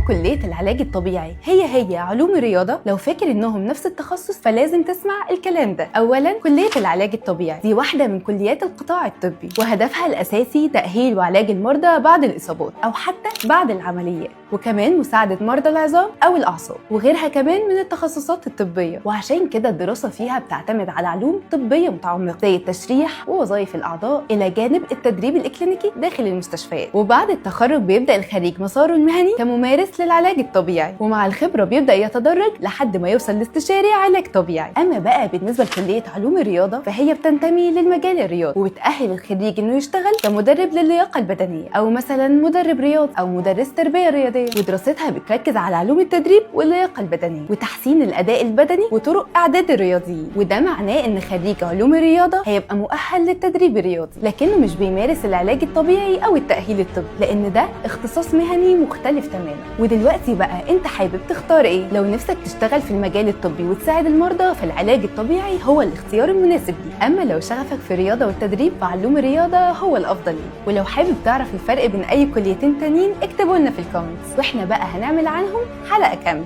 كلية العلاج الطبيعي هي هي علوم الرياضة؟ لو فاكر انهم نفس التخصص فلازم تسمع الكلام ده. اولا، كلية العلاج الطبيعي دي واحدة من كليات القطاع الطبي، وهدفها الاساسي تأهيل وعلاج المرضى بعد الاصابات او حتى بعد العمليات، وكمان مساعدة مرضى العظام او الاعصاب وغيرها كمان من التخصصات الطبية. وعشان كده الدراسة فيها بتعتمد على علوم طبية متعمقة زي التشريح ووظائف الاعضاء، الى جانب التدريب الاكلينيكي داخل المستشفيات. وبعد التخرج بيبدأ الخريج مساره المهني كممارس للعلاج الطبيعي، ومع الخبرة بيبدأ يتدرج لحد ما يوصل لاستشاري علاج طبيعي. اما بقى بالنسبة لكلية علوم الرياضة فهي بتنتمي للمجال الرياضي، وبتأهل الخريج انه يشتغل كمدرب للياقة البدنية، او مثلا مدرب رياضي، او مدرس تربية رياضية. ودراستها بتركز على علوم التدريب واللياقة البدنية وتحسين الأداء البدني وطرق إعداد الرياضيين. وده معناه إن خريج علوم الرياضة هيبقى مؤهل للتدريب الرياضي، لكنه مش بيمارس العلاج الطبيعي أو التأهيل الطبي، لأن ده اختصاص مهني مختلف تماما. ودلوقتي بقى أنت حابب تختار إيه؟ لو نفسك تشتغل في المجال الطبي وتساعد المرضى فالعلاج الطبيعي هو الاختيار المناسب ليك. أما لو شغفك في الرياضة والتدريب فعلوم الرياضة هو الأفضل ليك. ولو حابب تعرف الفرق بين أي كليتين تانيين اكتبوا لنا في ال comments، واحنا بقى هنعمل عنهم حلقة كاملة.